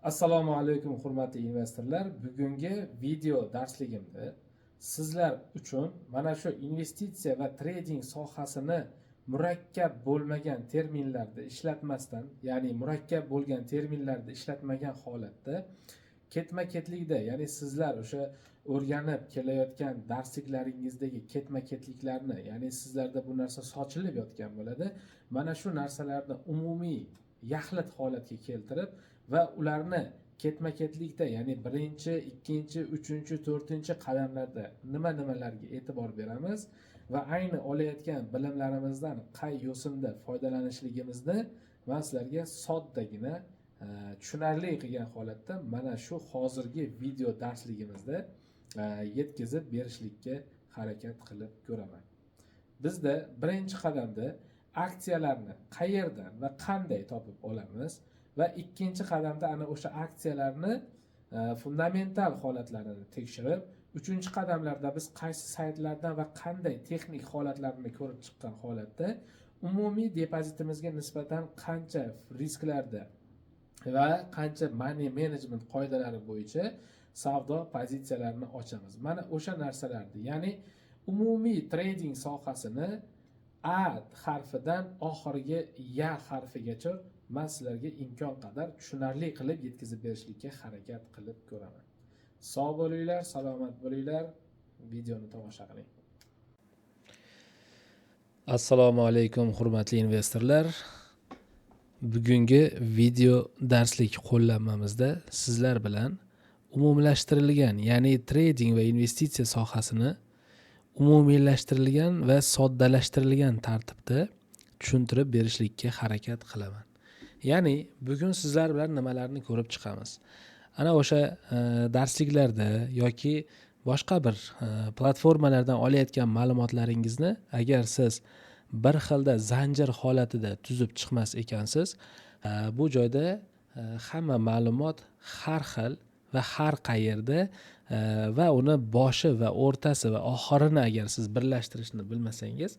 Assalomu alaykum, hurmatli investorlar. Bugungi video darsligimda sizlar uchun mana shu investitsiya va trading sohasini murakkab bo'lmagan terminlarda ishlatmasdan, ya'ni murakkab bo'lgan terminlarda ishlatmagan holatda ketma ketlikda, ya'ni sizlar o'sha o'rganib kelayotgan darsliklaringizdagi ketma ketliklarni, ya'ni sizlarda bu narsa sochilib yotgan bo'ladi, mana shu narsalarni umumiy yaxlit holatga keltirib va ularni ketma ketlikda, ya'ni birinchi, ikkinchi, uchinchi, to'rtinchi qadamlarda nima nimalarga e'tibor beramiz va ayni olayotgan bilimlarimizdan qay yo'sinda foydalanishligimizni man sizlarga soddagina tushunarli qilgan holatda mana shu hozirgi video darsligimizda yetkazib berishlikka harakat qilib ko'raman. Bizda birinchi qadamda aksiyalarni qayerdan va qanday topib olamiz va ikkinchi qadamda ana o'sha aksiyalarni fundamental holatlarini tekshirib, uchinchi qadamlarda biz qaysi saytlardan va qanday texnik holatlarini ko'rib chiqqan holatda umumiy depozitimizga nisbatan qancha risklarda va qancha money management qoidalari bo'yicha savdo pozitsiyalarini ochamiz. Mana o'sha narsalarni, ya'ni umumiy trading sohasini A harfidan oxirgi Ya harfigacha man sizlarga imkon qadar tushunarli qilib yetkazib berishlikka harakat qilib ko'raman. Sog' bo'linglar, salomat bo'linglar, videoni tomosha qiling. Assalomu alaykum, hurmatli investorlar. Bugungi video darslik qo'llanmamizda sizlar bilan umumlashtirilgan, ya'ni trading va investitsiya sohasini umumiylashtirilgan va soddalashtirilgan tartibda tushuntirib berishlikka harakat qilaman. Ya'ni bugun sizlar bilan nimalarni ko'rib chiqamiz? Ana o'sha darsliklarda yoki boshqa bir platformalardan olayotgan ma'lumotlaringizni agar siz bir xilda zanjir holatida tuzib chiqmas ekansiz, bu joyda hamma ma'lumot har xil va har qayerda va uni boshi va o'rtasi va oxirini agar siz birlashtirishni bilmasangiz,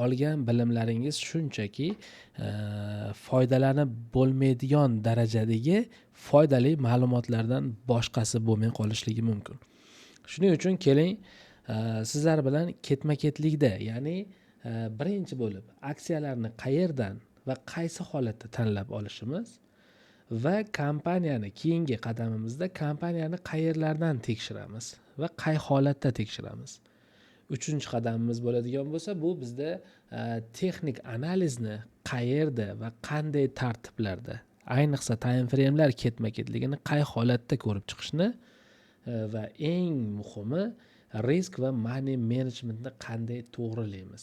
olgan bilimlaringiz shunchaki foydalanib bo'lmaydigan darajadagi foydali ma'lumotlardan boshqasi bo'lmay qolishligi mumkin. Shuning uchun keling, sizlar bilan ketma ketlikda, ya'ni birinchi bo'lib aksiyalarni qayerdan va qaysi holatda tanlab olishimiz va kompaniyani, keyingi qadamimizda kompaniyani qayerlardan tekshiramiz va qay holatda tekshiramiz, uchinchi qadamimiz bo'ladigan bo'lsa, bu bizda texnik analizni qayerda va qanday tartiblarda, ayniqsa time framelar ketma ketligini qay holatda ko'rib chiqishni va eng muhimi, risk va money managementni qanday to'g'rilaymiz,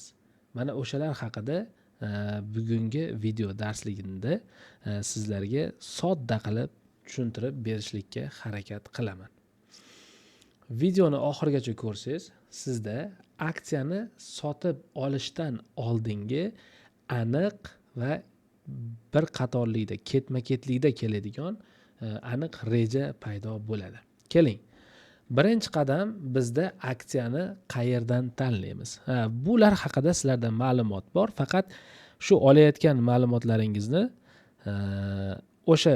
mana o'shalar haqida bugungi video darsligimda sizlarga sodda qilib tushuntirib berishlikka harakat qilaman. Videoni oxirigacha ko'rsangiz, sizda aksiyani sotib olishdan oldingi aniq va bir qatorlikda, ketma ketlikda keladigan aniq reja paydo bo'ladi. Keling, birinchi qadam bizda aksiyani qayerdan tanlaymiz? Ha, bular haqida sizlarda ma'lumot bor, faqat shu olayotgan ma'lumotlaringizni o'sha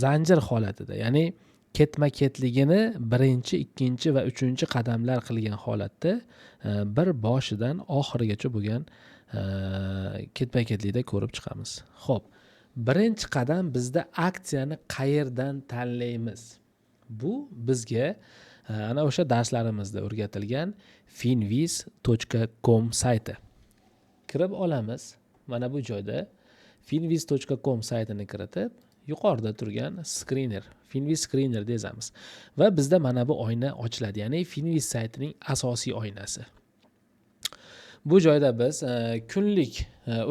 zanjir holatida, ya'ni ketma ketligini birinchi, ikkinchi va uchinchi qadamlar qilgan holatda bir boshidan oxirigacha bo'lgan ketma ketlikda ko'rib chiqamiz. Ho'p, birinchi qadam bizda aksiyani qayerdan tanlaymiz? Bu bizga ana o'sha darslarimizda o'rgatilgan finviz.com sayti. Kirib olamiz. Mana bu joyda finviz.com saytini kiritib, yuqorida turgan screener, Finviz screener yozamiz va bizda mana bu oyna ochiladi, ya'ni Finviz saytining asosiy oynasi. Bu joyda biz kunlik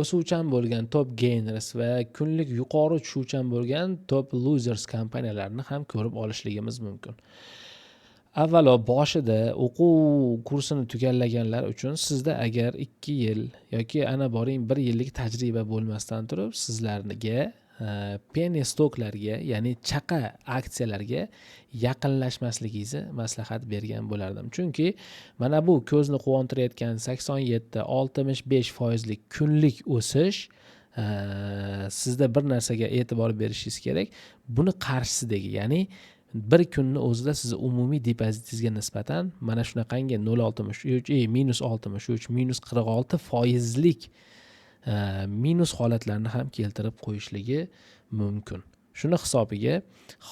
o'suvchan bo'lgan top gainers va kunlik yuqori tushuvchan bo'lgan top losers kompaniyalarini ham ko'rib olishligimiz mumkin. Avvalo, boshida o'quv kursini tugallaganlar uchun, sizda agar 2 yil yoki ana boring bir yillik tajriba bo'lmasdan turib, sizlarga penny stocklarga, ya'ni chaqa aksiyalarga yaqinlashmasligingizni maslahat bergan bo'lardim, chunki mana bu ko'zni quvontirayotgan 87, 65 foizlik kunlik o'sish Sizda bir narsaga e'tibor berishingiz kerak: buni qarshisidagi, ya'ni bir kunni o'zida sizni umumiy depozitingizga nisbatan mana shunaqangi 0,63, -63, -46 foizlik minus holatlarni ham keltirib qo'yishligi mumkin. Shuni hisobiga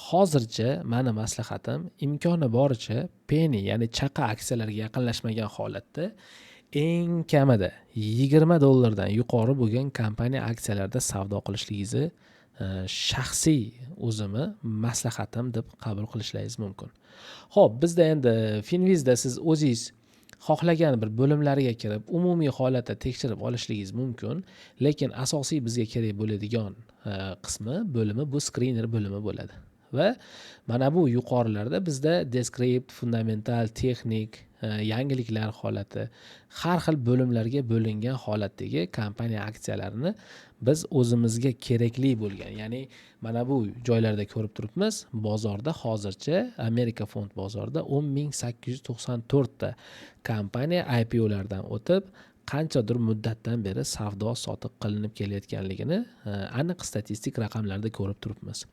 hozircha mani maslahatim, imkoni boricha penny, ya'ni chaqa aksiyalarga yaqinlashmagan holatda eng kamida 20 dollardan yuqori bo'lgan kompaniya aksiyalarida savdo qilishligingizni shaxsiy o'zimni maslahatim deb qabul qilishlaringiz mumkin. Ho'p, bizda endi Finvizda siz o'zingiz xohlagan bir bo'limlariga kirib, umumiy holatda tekshirib olishligingiz mumkin, lekin asosiy bizga kerak bo'ladigan qismi, bo'limi bu screener bo'limi bo'ladi. Va mana bu yuqorilarda bizda descript, fundamental, texnik, yangiliklar holati, har xil bo'limlarga bo'lingan holatdagi kompaniya aksiyalarini biz o'zimizga kerakli bo'lgan, ya'ni mana bu joylarda ko'rib turibmiz, bozorda hozircha, Amerika fond bozorida 10 894 ta kompaniya IPOlardan o'tib, qanchadir muddatdan beri savdo sotiq qilinib kelayotganligini aniq statistik raqamlarda ko'rib turibmiz.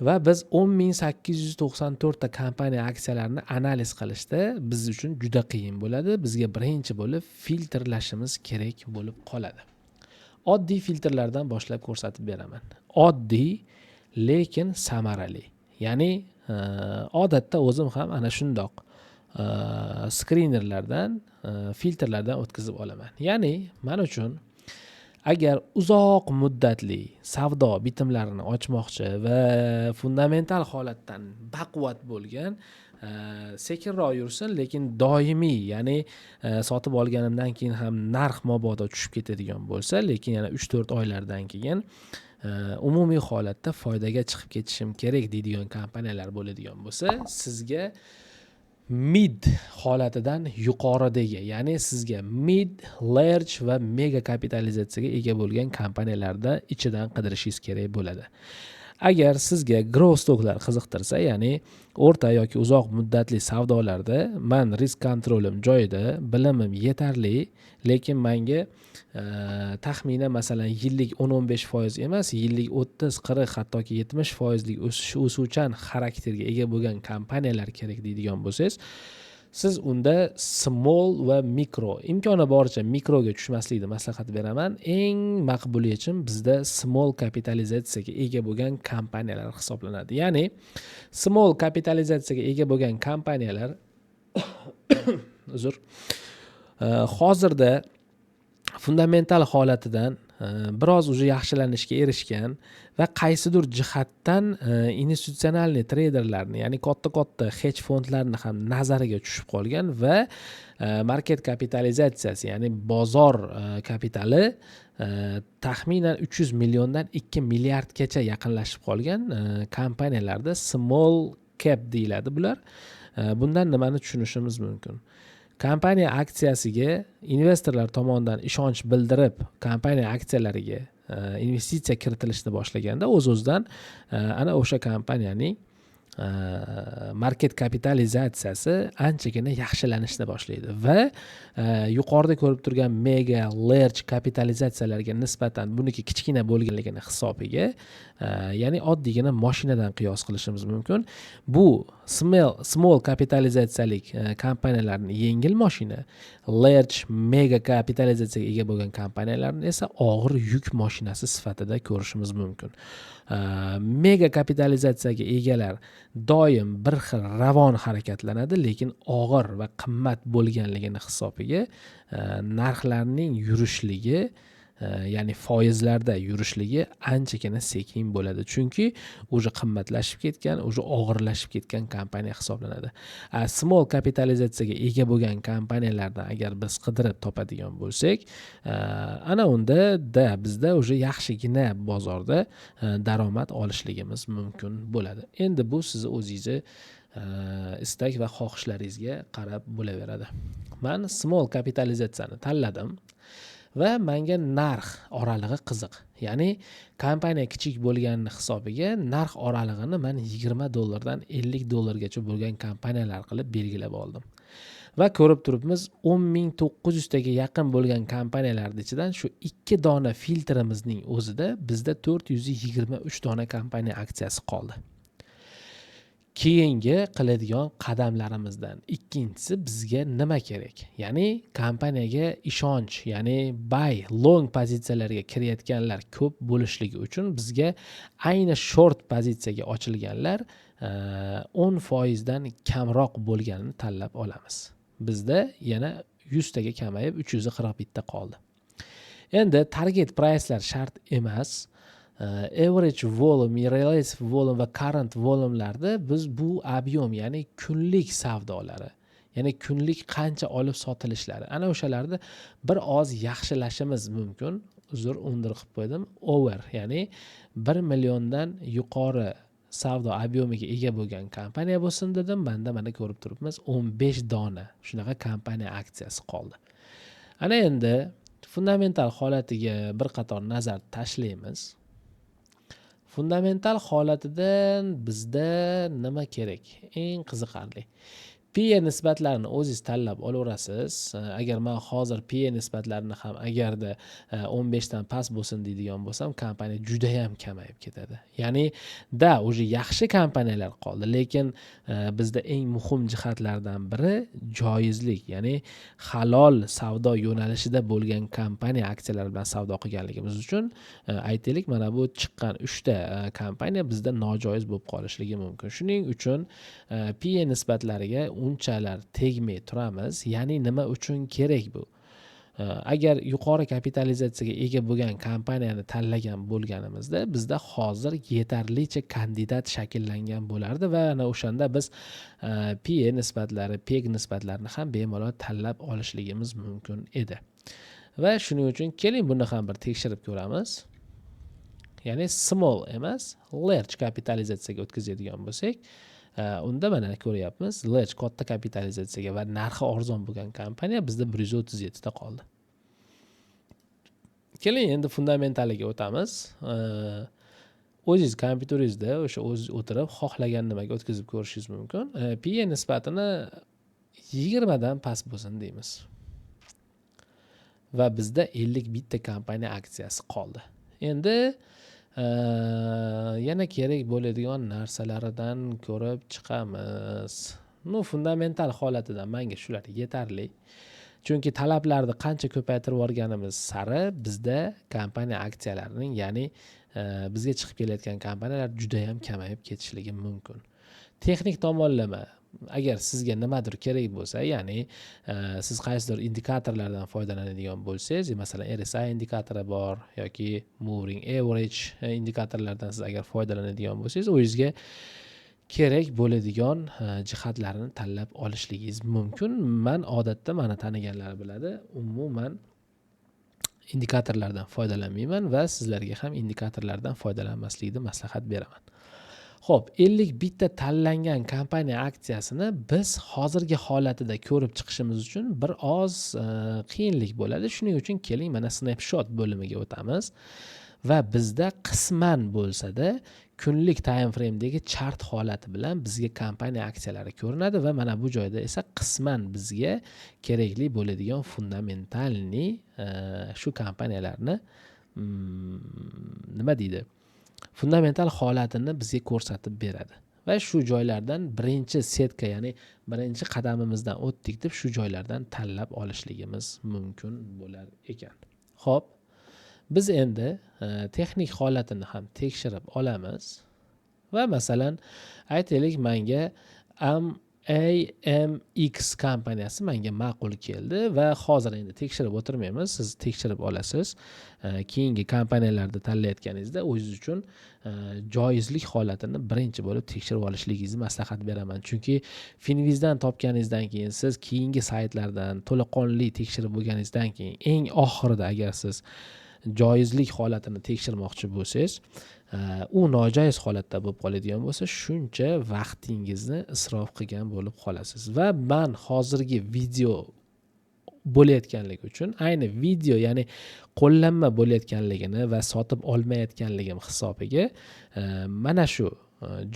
Va biz 10 894 ta kompaniya aksiyalarini analiz qilishda biz uchun juda qiyin bo'ladi. Bizga birinchi bo'lib filtrlashimiz kerak bo'lib qoladi. Oddiy filtrlardan boshlab ko'rsatib beraman, oddiy, lekin samarali. Ya'ni odatda o'zim ham ana shundoq skrinerlardan, filtrlardan o'tkazib olaman. Ya'ni man uchun agar uzoq muddatli savdo bitimlarini ochmoqchi va fundamental holatdan baquvvat bo'lgan, sekinroq yursin, lekin doimiy, ya'ni sotib olganimdan keyin ham narx mabodo tushib ketadigan bo'lsa, lekin yana 3-4 oylardan keyin umumiy holatda foydaga chiqib ketishim kerak deydigan kompaniyalar bo'ladigan bo'lsa, sizga mid holatidan yuqoridagi, ya'ni sizga mid, large va mega kapitalizatsiyaga ega bo'lgan kompaniyalarda ichidan qidirishingiz kerak bo'ladi. Agar sizga growth stocklar qiziqtirsa, ya'ni o'rta yoki uzoq muddatli savdolarda man risk kontrolim joyida, bilimim yetarli, lekin manga taxminan, masalan, yillik 10-15% emas, yillik 30, 40, hattoki 70 foizlik o'sish, o'suvchan xarakterga ega bo'lgan kompaniyalar kerak deydigan bo'lsangiz, siz unda small va mikro, imkoni boricha mikroga tushmaslikni maslahat beraman. Eng maqbul yechim bizda small kapitalizatsiyaga ega bo'lgan kompaniyalar hisoblanadi. Ya'ni small kapitalizatsiyaga ega bo'lgan kompaniyalar, uzr, hozirda fundamental holatidan biroz уже yaxshilanishga erishgan va qaysidir jihatdan институциональный treyderlarni, ya'ni katta katta hedge fondlarni ham nazariga tushib qolgan va market kapitalizatsiyasi, ya'ni bozor kapitali taxminan 300 milliondan 2 milliardgacha yaqinlashib qolgan kompaniyalarda small cap deyiladi bular. Bundan nimani tushunishimiz mumkin? Kompaniya aksiyasiga investorlar tomonidan ishonch bildirib, kompaniya aksiyalariga investitsiya kiritilishni boshlaganda, o'z o'zidan ana o'sha kompaniyaning market kapitalizatsiyasi anchagina yaxshilanishni boshlaydi va yuqorida ko'rib turgan mega, large kapitalizatsiyalarga nisbatan buniki kichkina bo'lganligini hisobiga, ya'ni oddiygina moshinadan qiyos qilishimiz mumkin: bu small kapitalizatsiyalik kompaniyalarni yengil moshina, large, mega kapitalizatsiyaga ega bo'lgan kompaniyalarni esa og'ir yuk moshinasi sifatida ko'rishimiz mumkin. Mega kapitalizatsiyaga egalar doim bir xil ravon harakatlanadi, lekin og'ir va qimmat bo'lganligini hisobiga narxlarning yurishligi, ya'ni foizlarda yurishligi anchagina sekin bo'ladi, chunki уже qimmatlashib ketgan, уже og'irlashib ketgan kompaniya hisoblanadi. Small kapitalizatsiyaga ega bo'lgan kompaniyalardan agar biz qidirib topadigan bo'lsak, ana unda da bizda уже yaxshigina bozorda daromad olishligimiz mumkin bo'ladi. Endi bu sizni o'zingizni istak va xohishlaringizga qarab bo'laveradi. Man small kapitalizatsiyani tanladim va manga narx oralig'i qiziq, ya'ni kompaniya kichik bo'lgani hisobiga narx oralig'ini man 20 dollardan 50 dollargacha bo'lgan kompaniyalar qilib belgilab oldim. Va ko'rib turibmiz, 10 900 taga yaqin bo'lgan kompaniyalarni ichidan shu ikki dona filtrimizning o'zida bizda 423 dona kompaniya aksiyasi qoldi. Keyingi qiladigan qadamlarimizdan ikkinchisi, bizga nima kerak? Ya'ni kompaniyaga ishonch, ya'ni buy, long pozitsiyalarga kirayotganlar ko'p bo'lishligi uchun bizga ayni short pozitsiyaga ochilganlar 10%dan kamroq bo'lganini tanlab olamiz. Bizda yana 100 taga kamayib, 341 ta qoldi. Endi target pricelar shart emas. Average volume, relative volume va current volumelarda biz bu объем, ya'ni kunlik savdolari, ya'ni kunlik qancha olib sotilishlari, ana o'shalarni bir oz yaxshilashimiz mumkin. Uzr, under qilib qo'ydim. Over, ya'ni 1 milliondan yuqori savdo объем iga ega bo'lgan kompaniya bo'lsin dedim. Manda mana ko'rib turibmiz, 15 dona shunaqa kompaniya aksiyasi qoldi. Ana endi fundamental holatiga bir qator nazar tashlaymiz. Fundamental holatidan bizda nima kerak? Eng qiziqarli PE nisbatlarini o'zingiz tanlab olaverasiz. Agar man hozir PE nisbatlarini ham agarda 15dan past bo'lsin deydigan bo'lsam, kompaniya judayam kamayib ketadi. Ya'ni да, уже yaxshi kompaniyalar qoldi, lekin bizda eng muhim jihatlardan biri joizlik, ya'ni halol savdo yo'nalishida bo'lgan kompaniya aksiyalari bilan savdo qilganligimiz uchun, aytaylik, mana bu chiqqan uchta kompaniya bizda nojoiz bo'lib qolishligi mumkin. Shuning uchun PE nisbatlariga unchalar tegmay turamiz. Ya'ni nima uchun kerak bu? Agar yuqori kapitalizatsiyaga ega bo'lgan kompaniyani tanlagan bo'lganimizda, bizda hozir yetarlicha kandidat shakllangan bo'lardi va ana o'shanda biz PE nisbatlari, PEG nisbatlarini ham bemalol tanlab olishligimiz mumkin edi. Va shuning uchun keling, buni ham bir tekshirib ko'ramiz. Ya'ni small emas, large kapitalizatsiyaga o'tkazadigan bo'lsak, unda mana ko'ryapmiz, large, katta kapitalizatsiyaga va narxi arzon bo'lgan kompaniya bizda 137 ta qoldi. Keling, endi fundamentaliga o'tamiz. O'zingiz kompyuteringizda o'sha o'zingiz o'tirib xohlagan nimaga o'tkazib ko'rishingiz mumkin. PE nisbatini 20dan past bo'lsin deymiz va bizda 51 ta kompaniya aksiyasi qoldi. Endi yana kerak bo'ladigan narsalaridan ko'rib chiqamiz. Ну, fundamental holatidan manga shular yetarli, chunki talablarni qancha ko'paytirib yuborganimiz sari bizda kompaniya aksiyalarining, ya'ni bizga chiqib kelayotgan kompaniyalar judayam kamayib ketishligi mumkin. Texnik tomonlama, agar sizga nimadir kerak bo'lsa, ya'ni siz qaysidir indikatorlardan foydalanadigan bo'lsangiz, masalan, RSI indikatori bor yoki moving average indikatorlardan siz agar foydalanadigan bo'lsangiz, o'zingizga kerak bo'ladigan jihatlarini tanlab olishligingiz mumkin. Man odatda, mani taniganlar biladi, umuman indikatorlardan foydalanmayman va sizlarga ham indikatorlardan foydalanmaslikni maslahat beraman. Ho'p, 51 ta tanlangan kompaniya aksiyasini biz hozirgi holatida ko'rib chiqishimiz uchun bir oz qiyinlik bo'ladi. Shuning uchun keling, mana snapshot bo'limiga o'tamiz va bizda qisman bo'lsada kunlik time framedagi chart holati bilan bizga kompaniya aksiyalari ko'rinadi va mana bu joyda esa qisman bizga kerakli bo'ladigan фундаментальный shu kompaniyalarni nima deydi, fundamental holatini bizga ko'rsatib beradi. Va shu joylardan birinchi сетка, ya'ni birinchi qadamimizdan o'tdik deb, shu joylardan tanlab olishligimiz mumkin bo'lar ekan. Ho'p, biz endi texnik holatini ham tekshirib olamiz va masalan, aytaylik, manga AMX kompaniyasi manga ma'qul keldi va hozir endi tekshirib o'tirmaymiz, siz tekshirib olasiz. Keyingi kompaniyalarni tanlayotganingizda o'zingiz uchun joizlik holatini birinchi bo'lib tekshirib olishligingizni maslahat beraman, chunki Finvizdan topganingizdan keyin, siz keyingi saytlardan to'laqonli tekshirib bo'lganingizdan keyin, eng oxirida agar siz joizlik holatini tekshirmoqchi bo'lsangiz, u nojoiz holatda bo'lib qoladigan bo'lsa, shuncha vaqtingizni isrof qilgan bo'lib qolasiz. Va man hozirgi video bo'layotganligi uchun, ayni video, ya'ni qo'llanma bo'layotganligini va sotib olmayotganligim hisobiga mana shu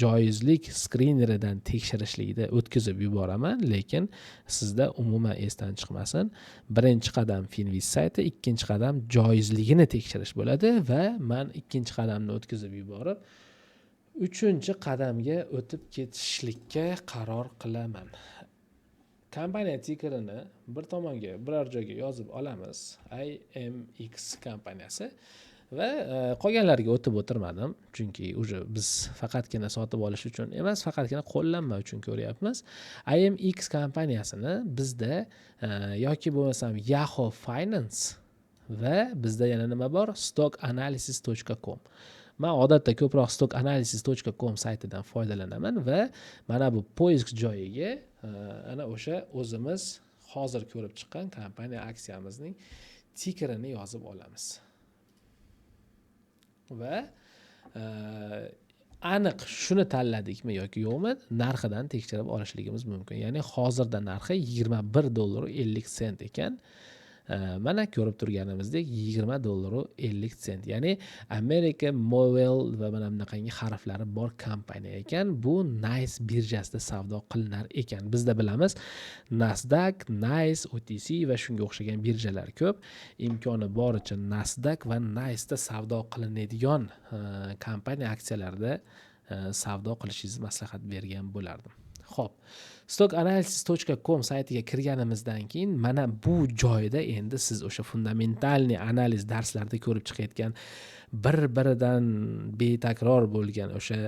Joizlik skrineridan tekshirishlikda o'tkazib yuboraman, lekin sizda umuman esdan chiqmasin: birinchi qadam Finviz sayti, ikkinchi qadam joizligini tekshirish bo'ladi. Va man ikkinchi qadamni o'tkazib yuborib, uchinchi qadamga o'tib ketishlikka qaror qilaman. Kompaniya tikerini bir tomonga, biror joyga yozib olamiz, IMX kompaniyasi. Va qolganlariga o'tib o'tirmadim, chunki уже biz faqatgina sotib olish uchun emas, faqatgina qo'llanma uchun ko'ryapmiz. IMX kompaniyasini bizda yoki bo'lmasam Yahoo Finance va bizda yana nima bor, stockanalysis.com. Man odatda ko'proq stockanalysis.com saytidan foydalanaman va mana bu поиск joyiga ana o'sha o'zimiz hozir ko'rib chiqqan kompaniya aksiyamizning tikerini yozib olamiz va aniq shuni tanladikmi yoki yo'qmi, narxidan tekshirib olishligimiz mumkin. Ya'ni hozirda narxi 21 dollar 50 sent ekan. Mana ko'rib turganimizdek, 20 dollaru 50 sent, ya'ni America Movil va mana bunaqangi harflari bor kompaniya ekan. Bu NYSE birjasida savdo qilinar ekan. Bizda bilamiz, Nasdaq, NYSE, OTC va shunga o'xshagan birjalar ko'p. Imkoni boricha Nasdaq va NYSEda savdo qilinadigan kompaniya aksiyalarida savdo qilishingizni maslahat bergan bo'lardim. Ho'p, stockanalysis.com saytiga kirganimizdan keyin mana bu joyda endi siz o'sha фундаментальный analiz darslarida ko'rib chiqayotgan, bir biridan betakror bo'lgan o'sha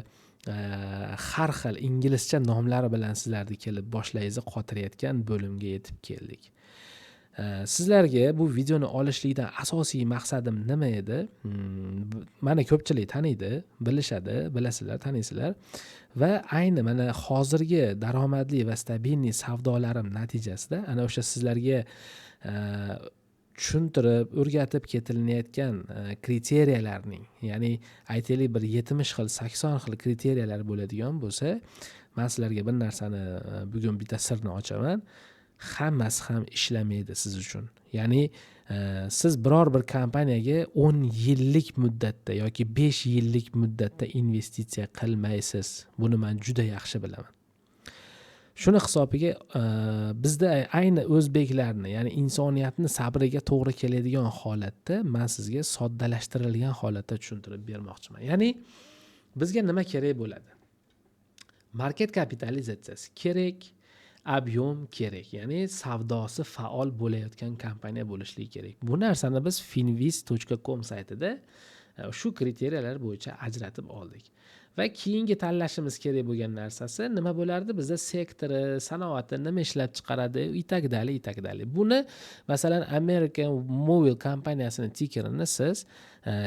har xil inglizcha nomlari bilan sizlarni kelib boshlaringizni qotirayotgan bo'limga yetib keldik. Sizlarga bu videoni olishlikdan asosiy maqsadim nima edi? Mani ko'pchilik taniydi, bilishadi, bilasizlar, taniysizlar. Va ayni mana hozirgi daromadli va стабильный savdolarim natijasida ana o'sha sizlarga tushuntirib, o'rgatib ketilayotgan kriteriyalarning, ya'ni aytaylik, bir 70 xil, 80 xil kriteriyalar bo'ladigan bo'lsa, man sizlarga bir narsani bugun bitta sirni ochaman: hammasi ham ishlamaydi siz uchun. Ya'ni siz biror bir kompaniyaga 10 yillik muddatda yoki 5 yillik muddatda investitsiya qilmaysiz. Buni man juda yaxshi bilaman. Shuni hisobiga bizda ayni o'zbeklarni, ya'ni insoniyatni sabriga to'g'ri keladigan holatda man sizga soddalashtirilgan holatda tushuntirib bermoqchiman. Ya'ni bizga nima kerak bo'ladi? Market kapitalizatsiyasi kerak, объем kerak, ya'ni savdosi faol bo'layotgan kompaniya bo'lishligi kerak. Bu narsani biz finviz.com saytida shu kriteriyalar bo'yicha ajratib oldik. Va keyingi tanlashimiz kerak bo'lgan narsasi nima bo'lardi bizda? Sektori, sanoati, nima ishlab chiqaradi и так далее, и так далее. Buni, masalan, American Movil kompaniyasini tikerini siz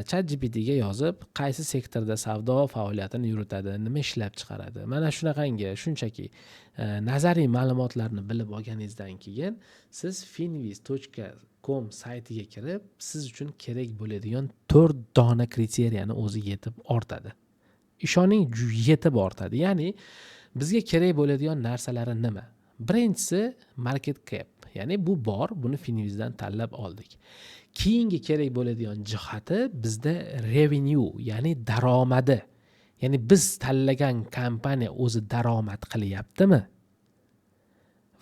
Chat GPTga yozib, qaysi sektorda savdo faoliyatini yuritadi, nima ishlab chiqaradi, mana shunaqangi shunchaki nazariy ma'lumotlarni bilib olganingizdan keyin siz finviz.com saytiga kirib, siz uchun kerak bo'ladigan to'rt dona kriteriyani o'zi yetib ortadi. Ishoning, yetib ortadi. Ya'ni bizga kerak bo'ladigan narsalari nima? Birinchisi market cap, ya'ni bu bor, buni Finvizdan tanlab oldik. Keyingi kerak bo'ladigan jihati bizda revenue, ya'ni daromadi, ya'ni biz tanlagan kompaniya o'zi daromad qilyaptimi?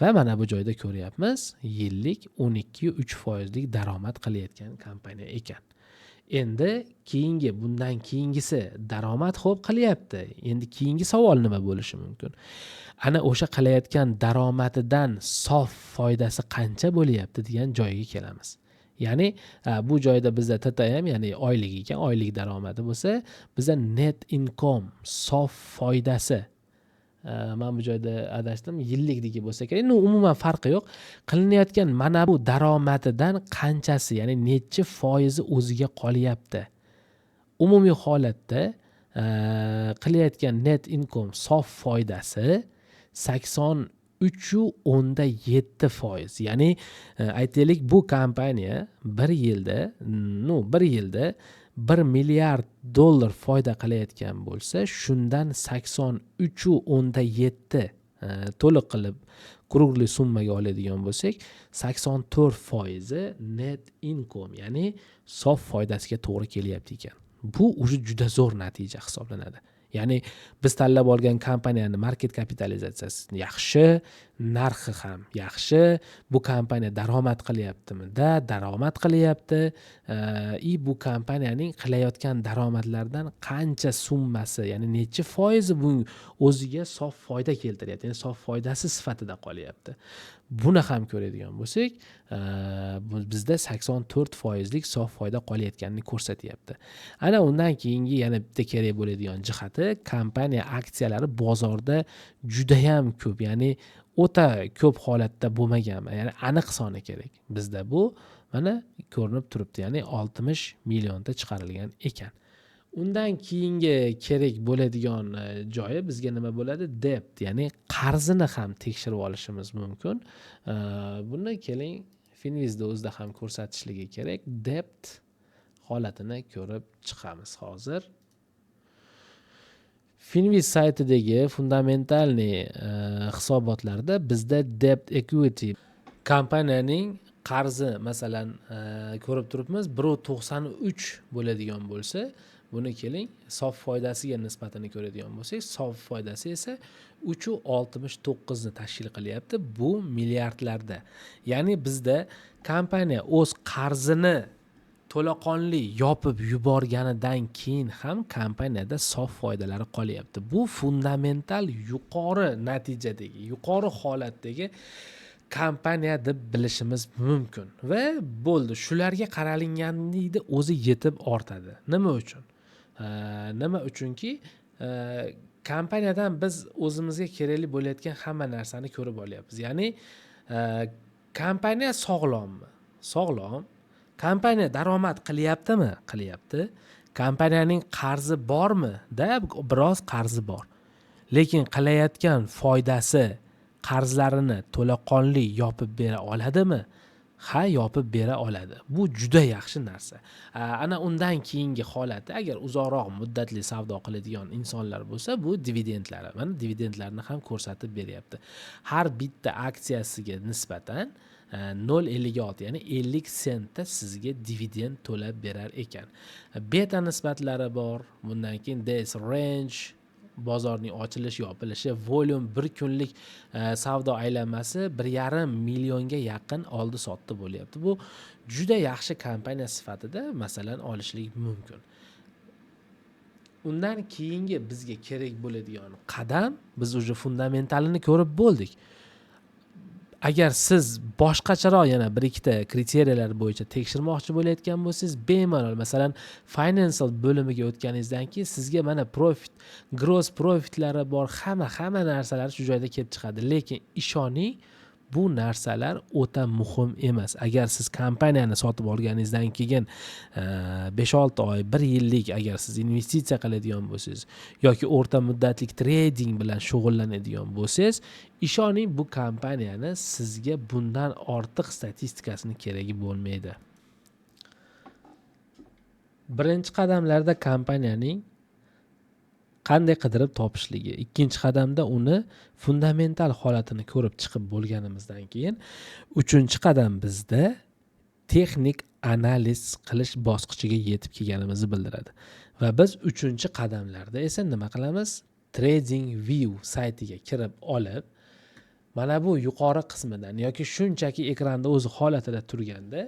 Va mana bu joyda ko'ryapmiz, yillik 12,3 foizlik daromad qilayotgan kompaniya ekan. Endi keyingi, bundan keyingisi, daromad ho'p qilyapti, endi keyingi savol nima bo'lishi mumkin? Ana o'sha qilayotgan daromadidan sof foydasi qancha bo'lyapti degan joyga kelamiz. Ya'ni bu joyda bizda TTM, ya'ni oylik ekan. Oylik daromadi bo'lsa, biza net income, sof foydasi, man bu joyda adashdim, yillikdagi bo'lsa kerak, ну, umuman farqi yo'q. Qilinayotgan mana bu daromadidan qanchasi, ya'ni nechi foizi o'ziga qolyapti? Umumiy holatda qilayotgan net income, sof foydasi 83,7%. Ya'ni aytaylik, bu kompaniya bir yilda, ну, bir yilda 1 milliard dollar foyda qilayotgan bo'lsa, shundan 83,7, to'liq qilib круглый summaga oladigan bo'lsak, 84 foizi net income, ya'ni sof foydasiga to'g'ri kelyapti ekan. Bu уже juda zo'r natija hisoblanadi. Ya'ni biz tanlab olgan kompaniyani market kapitalizatsiyasi yaxshi, narxi ham yaxshi, bu kompaniya daromad qilyaptimi? Da, daromad qilyapti. И bu kompaniyaning qilayotgan daromadlaridan qancha summasi, ya'ni necha foizi bu o'ziga sof foyda keltiryapti, ya'ni sof foydasi sifatida qolyapti. Buni ham ko'radigan bo'lsak, bizda 84 foizlik sof foyda qolayotganini ko'rsatyapti. Ana undan keyingi yana bitta kerak bo'ladigan jihati, kompaniya aksiyalari bozorda judayam ko'p, ya'ni o'ta ko'p holatda bo'lmaganmi, ya'ni aniq soni kerak bizda. Bu mana ko'rinib turibdi, ya'ni 60 millionta chiqarilgan ekan. Undan keyingi kerak bo'ladigan joyi bizga nima bo'ladi? Debt, ya'ni qarzini ham tekshirib olishimiz mumkin. Buni keling, Finvizda o'zida ham ko'rsatishligi kerak. Debt holatini ko'rib chiqamiz hozir. Finviz saytidagi фундаментальный hisobotlarda bizda debt equity, kompaniyaning qarzi, masalan, ko'rib turibmiz, 1,93 bo'ladigan bo'lsa, buni keling, sof foydasiga nisbatini ko'radigan bo'lsak, sof foydasi esa 3,69ni tashkil qilyapti. Bu milliardlarda. Ya'ni bizda kompaniya o'z qarzini to'laqonli yopib yuborganidan keyin ham kompaniyada sof foydalari qolyapti. Bu fundamental yuqori natijadagi, yuqori holatdagi kompaniya deb bilishimiz mumkin. Va bo'ldi, shularga qaralinganlikni o'zi yetib ortadi. Nima uchun? Nima uchunki, kompaniyadan biz o'zimizga kerakli bo'layotgan hamma narsani ko'rib olyapmiz. Ya'ni kompaniya sog'lommi? Sog'lom. Kompaniya daromad qilyaptimi? Qilyapti. Kompaniyaning qarzi bormi? Da, biroz qarzi bor, lekin qilayotgan foydasi qarzlarini to'laqonli yopib bera oladimi? Ha, yopib bera oladi. Bu juda yaxshi narsa. Ana undan keyingi holati, agar uzoqroq muddatli savdo qiladigan insonlar bo'lsa, bu dividendlari. Mana dividendlarni ham ko'rsatib beryapti. Har bitta aksiyasiga nisbatan 0,56, ya'ni 50 sentda sizga dividend to'lab berar ekan. Beta nisbatlari bor. Bundan keyin days range, bozorning ochilish yopilishi, volume, bir kunlik savdo aylanmasi 1,5 millionga yaqin oldi sotdi bo'lyapti. Bu juda yaxshi kompaniya sifatida, masalan, olishlik mumkin. Undan keyingi bizga kerak bo'ladigan qadam, biz уже fundamentalini ko'rib bo'ldik. Agar siz boshqacharoq yana bir ikkita kriteriyalar bo'yicha tekshirmoqchi bo'layotgan bo'lsangiz, bemalol, masalan, financial bo'limiga o'tganingizdan keyin sizga mana profit, gross profitlari bor, hamma hamma narsalar shu joyda kelib chiqadi. Lekin ishoning, bu narsalar o'ta muhim emas. Agar siz kompaniyani sotib olganingizdan keyin 5-6 oy, bir yillik agar siz investitsiya qiladigan bo'lsangiz yoki o'rta muddatlik trading bilan shug'ullanadigan bo'lsangiz, ishoning, bu kompaniyani sizga bundan ortiq statistikasini keragi bo'lmaydi. Birinchi qadamlarda kompaniyaning qanday qidirib topishligi, ikkinchi qadamda uni fundamental holatini ko'rib chiqib bo'lganimizdan keyin, uchinchi qadam bizda texnik analiz qilish bosqichiga yetib kelganimizni bildiradi. Va biz uchinchi qadamlarda esa nima qilamiz? Trading View saytiga kirib olib, mana bu yuqori qismidan yoki shunchaki ekranda o'zi holatida turganda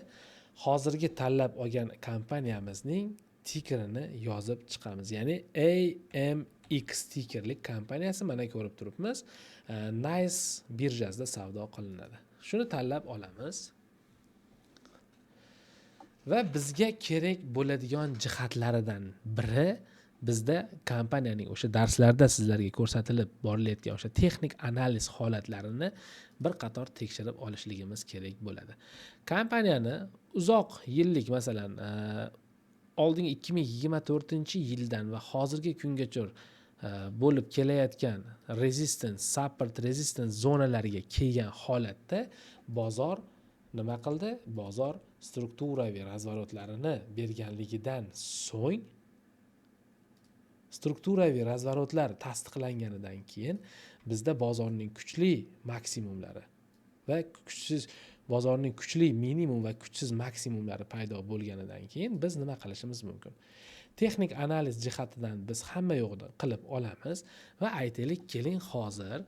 hozirgi tanlab olgan kompaniyamizning tikerini yozib chiqamiz, ya'ni AMX tikerlik kompaniyasi, mana ko'rib turibmiz, NYSE birjasida savdo qilinadi. Shuni tanlab olamiz va bizga kerak bo'ladigan jihatlaridan biri bizda kompaniyaning o'sha darslarda sizlarga ko'rsatilib borilayotgan o'sha texnik analiz holatlarini bir qator tekshirib olishligimiz kerak bo'ladi. Kompaniyani uzoq yillik, masalan, oldingi 2024-yildan va hozirgi kungacha bo'lib kelayotgan resistance, support, resistance zonalariga kelgan holatda bozor nima qildi? Bozor strukturaviy разворот larini berganligidan so'ng, strukturaviy разворот lar tasdiqlanganidan keyin bizda bozorning kuchli maksimumlari va kuchsiz, bozorning kuchli minimum va kuchsiz maksimumlari paydo bo'lganidan keyin biz nima qilishimiz mumkin? Texnik analiz jihatidan biz hamma yo'qni qilib olamiz va aytaylik, keling, hozir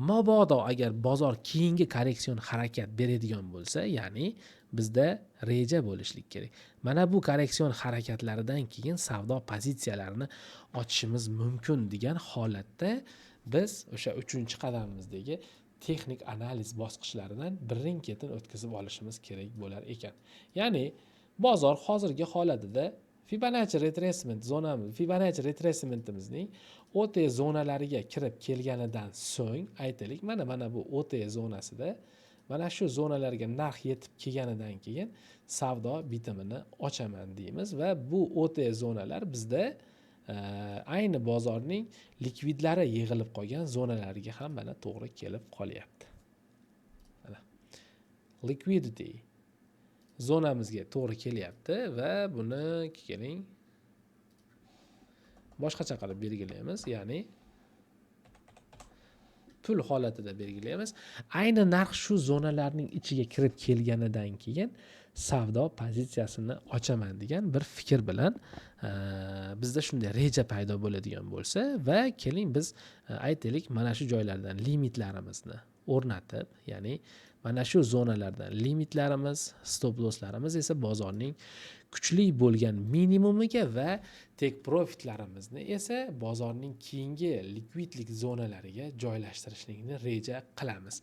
mabodo agar bozor keyingi korreksion harakat beradigan bo'lsa, ya'ni bizda reja bo'lishlik kerak. Mana bu korreksion harakatlaridan keyin savdo pozitsiyalarini ochishimiz mumkin degan holatda biz o'sha 3-qadamimizdagi texnik analiz bosqichlaridan birin ketin o'tkazib olishimiz kerak bo'lar ekan. Ya'ni bozor hozirgi holatida Fibonacci retracement zonamiz, Fibonacci retracementimizning OTE zonalariga kirib kelganidan so'ng, aytaylik, mana bu OTE zonasida, mana shu zonalarga narx yetib kelganidan keyin savdo bitimini ochaman deymiz va bu OTE zonalar bizda ayni bozorning likvidlari yig'ilib qolgan zonalariga ham mana to'g'ri kelib qolyapti. Mana liquidity zonamizga to'g'ri kelyapti va buni keling, boshqacha qilib belgilaymiz, ya'ni pul holatida belgilaymiz. Ayni narx shu zonalarning ichiga kirib kelganidan keyin savdo pozitsiyasini ochaman degan bir fikr bilan bizda shunday reja paydo bo'ladigan bo'lsa va keling, biz aytaylik, mana shu joylardan limitlarimizni o'rnatib, ya'ni mana shu zonalardan limitlarimiz, stop losslarimiz esa bozorning kuchli bo'lgan minimumiga va take profitlarimizni esa bozorning keyingi likvidlik zonalariga joylashtirishlikni reja qilamiz.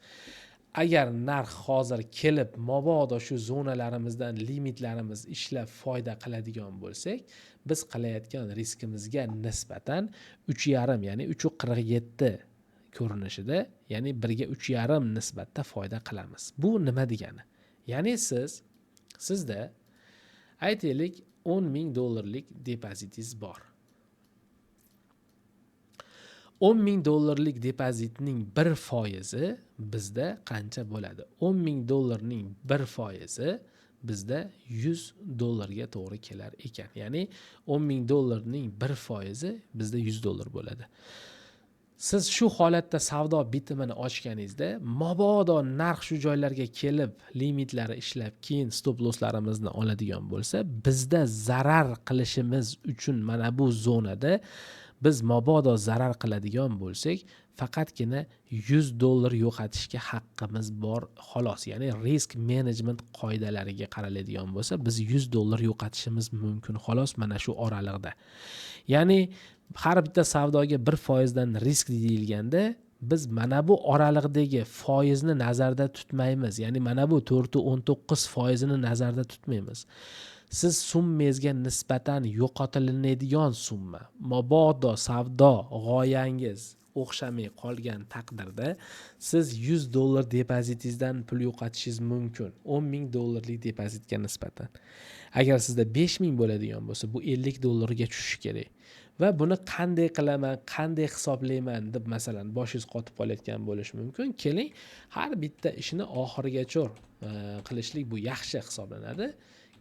Agar narx hozir kelib, mabodo shu zonalarimizdan limitlarimiz ishlab foyda qiladigan bo'lsak, biz qilayotgan riskimizga nisbatan 3,5, ya'ni 3,47 ko'rinishida, ya'ni 1 ga 3,5 nisbatda foyda qilamiz. Bu nima degani? Ya'ni sizda, aytaylik, 10 000 dollarlik depozitingiz bor. 10 000 dollarlik depozitning 1% bizda qancha bo'ladi? 10 000 dollarning 1% bizda 100 dollarga to'g'ri kelar ekan. Ya'ni 10 000 dollarning 1% bizda 100 dollar bo'ladi. Siz shu holatda savdo bitimini ochganingizda, mabodo narx shu joylarga kelib, limitlari ishlab, keyin stop losslarimizni oladigan bo'lsa, bizda zarar qilishimiz uchun mana bu zonada biz mabodo zarar qiladigan bo'lsak, faqatgina 100 dollar yo'qotishga haqqimiz bor, xolos. Ya'ni risk management qoidalariga qaraladigan bo'lsa, biz 100 dollar yo'qotishimiz mumkin, xolos, mana shu oraliqda. Ya'ni har bitta savdoga 1%dan risk deyilganda, biz mana bu oraliqdagi foizni nazarda tutmaymiz, ya'ni mana bu 4,19%ini nazarda tutmaymiz. Siz summangizga nisbatan yo'qotilinadigan summa, mabodo savdo g'oyangiz o'xshamay qolgan taqdirda, siz 100 dollar depozitingizdan pul yo'qotishingiz mumkin 10 000 dollarlik depozitga nisbatan. Agar sizda 5000 bo'ladigan bo'lsa, bu 50 dollarga tushishi kerak. Va buni qanday qilaman, qanday hisoblayman deb, masalan, boshingiz qotib qolayotgan bo'lishi mumkin. Keling, har bitta ishni oxirigacha qilishlik bu yaxshi hisoblanadi.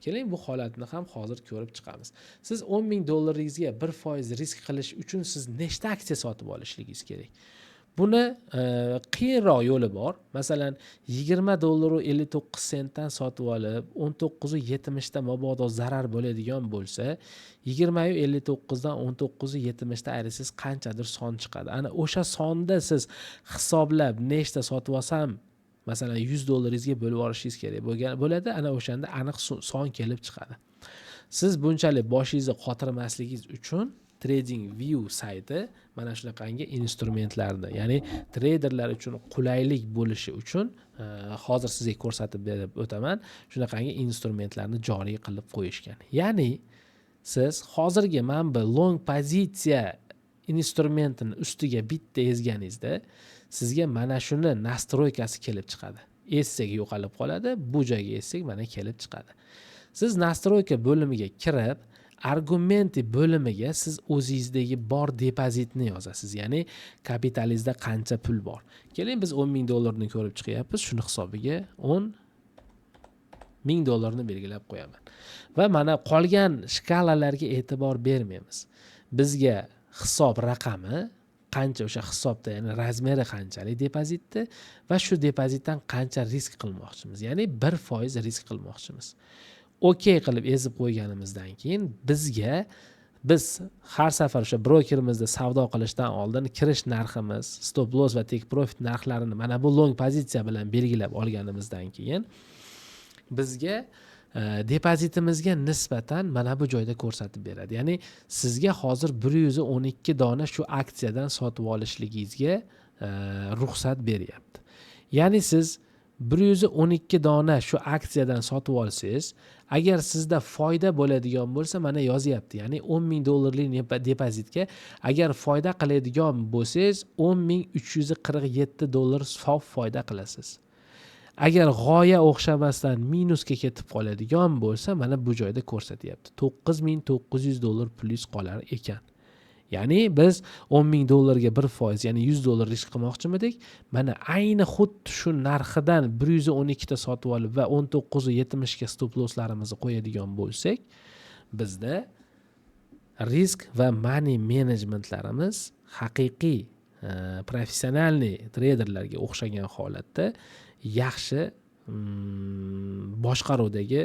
Keling, bu holatni ham hozir ko'rib chiqamiz. Siz 10 000 dollaringizga 1% risk qilish uchun siz nechta aksiya sotib olishligingiz kerak? Buni qiyinroq yo'li bor. Masalan, 20 dollaru 59 sentdan sotib olib, 19,70da mabodo zarar bo'ladigan bo'lsa, 20,59dan 19,70da ayirsangiz, qanchadir son chiqadi. Ana o'sha sonda siz hisoblab, nechta sotib olsam, masalan, 100 dollaringizga bo'lib olishingiz kerak bo'lgan bo'ladi. Ana o'shanda aniq son kelib chiqadi. Siz bunchalik boshingizni qotirmasligingiz uchun Trading View sayti mana shunaqangi instrumentlarni, ya'ni treyderlar uchun qulaylik bo'lishi uchun, hozir sizga ko'rsatib berib o'taman, shunaqangi instrumentlarni joriy qilib qo'yishgan. Ya'ni siz hozirgi mana bu long pozitsiya instrumentini ustiga bitta ezganingizda, sizga mana shuni настройка si kelib chiqadi. Ezsak, yo'qolib qoladi, bu joyga ezsak, mana kelib chiqadi. Siz настройка bo'limiga kirib, аргументы bo'limiga siz o'zingizdagi bor depozitni yozasiz, ya'ni kapitalingizda qancha pul bor. Keling, biz 10 000 dollarni ko'rib chiqyapmiz, shuni hisobiga 10 000 dollarni belgilab qo'yaman va mana qolgan shkalalarga e'tibor bermaymiz. Bizga hisob raqami qancha o'sha hisobda, ya'ni размер i qanchalik depozitni va shu depozitdan qancha risk qilmoqchimiz, ya'ni 1% risk qilmoqchimiz. Okey qilib ezib qo'yganimizdan keyin bizga Biz har safar o'sha brokerimizda savdo qilishdan oldin kirish narximiz, stop loss va take profit narxlarini mana bu long pozitsiya bilan belgilab olganimizdan keyin bizga depozitimizga nisbatan mana bu joyda ko'rsatib beradi. Ya'ni sizga hozir 112 dona shu aksiyadan sotib olishligingizga ruxsat beryapti. Ya'ni siz 112 dona shu aksiyadan sotib olsangiz, agar sizda foyda bo'ladigan bo'lsa, mana yozyapti, ya'ni 10 000 dollarlik depozitga agar foyda qiladigan bo'lsangiz, 10 347 dollar sof foyda qilasiz. Agar g'oya o'xshamasdan minusga ketib qoladigan bo'lsa, mana bu joyda ko'rsatyapti, 9900 dollar plyus qolar ekan. Ya'ni biz 10 000 dollarga 1%, ya'ni 100 dollar risk qilmoqchimidik. Mana ayni xuddi shu narxidan 112 ta sotib olib va 19,70 ga stop losslarimizni qo'yadigan bo'lsak, bizda risk va money managementlarimiz haqiqiy профессиональный treyderlarga o'xshagan holatda yaxshi boshqaruvdagi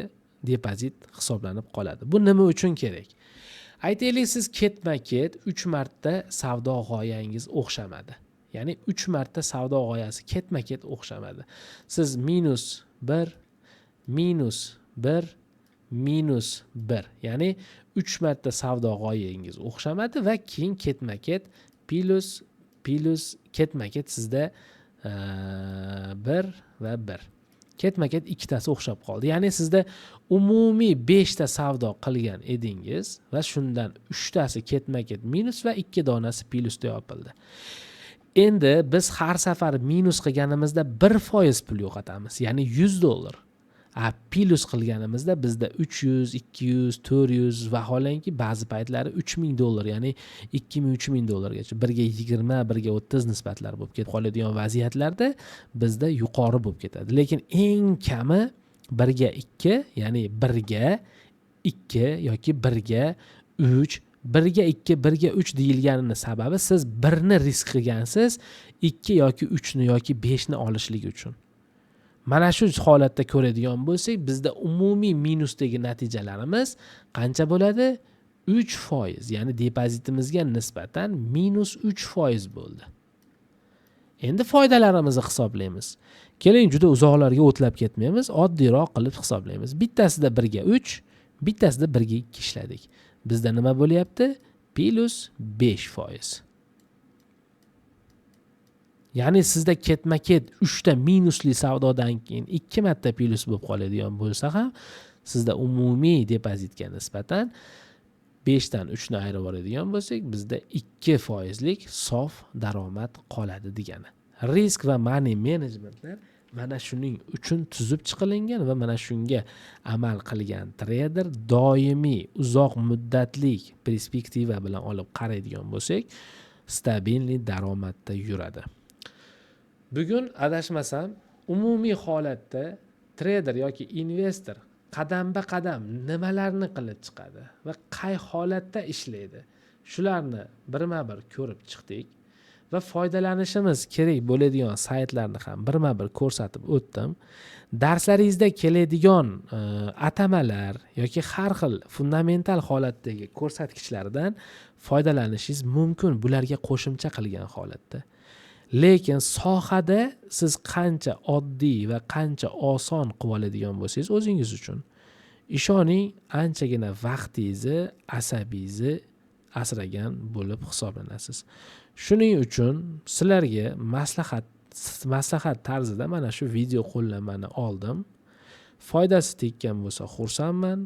depozit hisoblanib qoladi. Bu nima uchun kerak? Aytaylik, siz ketma ket uch marta savdo g'oyangiz o'xshamadi, ya'ni uch marta savdo g'oyasi ketma ket o'xshamadi. Siz -1, -1, -1, ya'ni uch marta savdo g'oyangiz o'xshamadi va keyin ketma ket plyus, plyus, ketma ket sizda bir va bir, ketma ket ikkitasi o'xshab qoldi. Ya'ni sizda umumiy beshta savdo qilgan edingiz va shundan uchtasi ketma ket minus va ikki donasi plyusda yopildi. Endi biz har safar minus qilganimizda 1% pul yo'qotamiz, ya'ni 100 dollar. A plyus qilganimizda bizda 300, 200, 400, vaholanki ba'zi paytlari 3000 dollar, ya'ni 2000, 3000 dollargacha 1:20, 1:30 nisbatlar bo'lib ketib qoladigan vaziyatlarda bizda yuqori bo'lib ketadi. Lekin eng kami 1:2, ya'ni 1:2 yoki 1:3. 1:2, 1:3 deyilganini sababi, siz birni risk qilgansiz ikki yoki uchni yoki beshni olishlik uchun. Mana shu holatda ko'radigan bo'lsak, bizda umumiy minusdagi natijalarimiz qancha bo'ladi? 3%, ya'ni depozitimizga nisbatan -3% bo'ldi. Endi foydalarimizni hisoblaymiz. Keling, juda uzoqlarga o'tlab ketmaymiz, oddiyroq qilib hisoblaymiz. Bittasida 1:3, bittasida 1:2 ishladik. Bizda nima bo'lyapti? +5%. Ya'ni sizda ketma ket uchta minusli savdodan keyin ikki marta plyus bo'lib qoladigan bo'lsa ham, sizda umumiy depozitga nisbatan beshdan uchni ayirib yuboradigan bo'lsak, bizda 2 foizlik sof daromad qoladi degani. Risk va money managementlar mana shuning uchun tuzib chiqilingan va mana shunga amal qilgan treyder doimiy uzoq muddatli perspektiva bilan olib qaraydigan bo'lsak, стабильный daromadda yuradi. Bugun, adashmasam, umumiy holatda treyder yoki investor qadamba qadam nimalarni qilib chiqadi va qay holatda ishlaydi, shularni birma bir ko'rib chiqdik va foydalanishimiz kerak bo'ladigan saytlarni ham birma bir ko'rsatib o'tdim. Darslaringizda keladigan atamalar yoki har xil fundamental holatdagi ko'rsatkichlardan foydalanishingiz mumkin bularga qo'shimcha qilgan holatda. Lekin sohada siz qancha oddiy va qancha oson qilib oladigan bo'lsangiz o'zingiz uchun, ishoning, anchagina vaqtingizni, asabingizni asragan bo'lib hisoblanasiz. Shuning uchun sizlarga maslahat tarzida mana shu video qo'llanmani oldim. Foydasi tekkan bo'lsa, xursandman.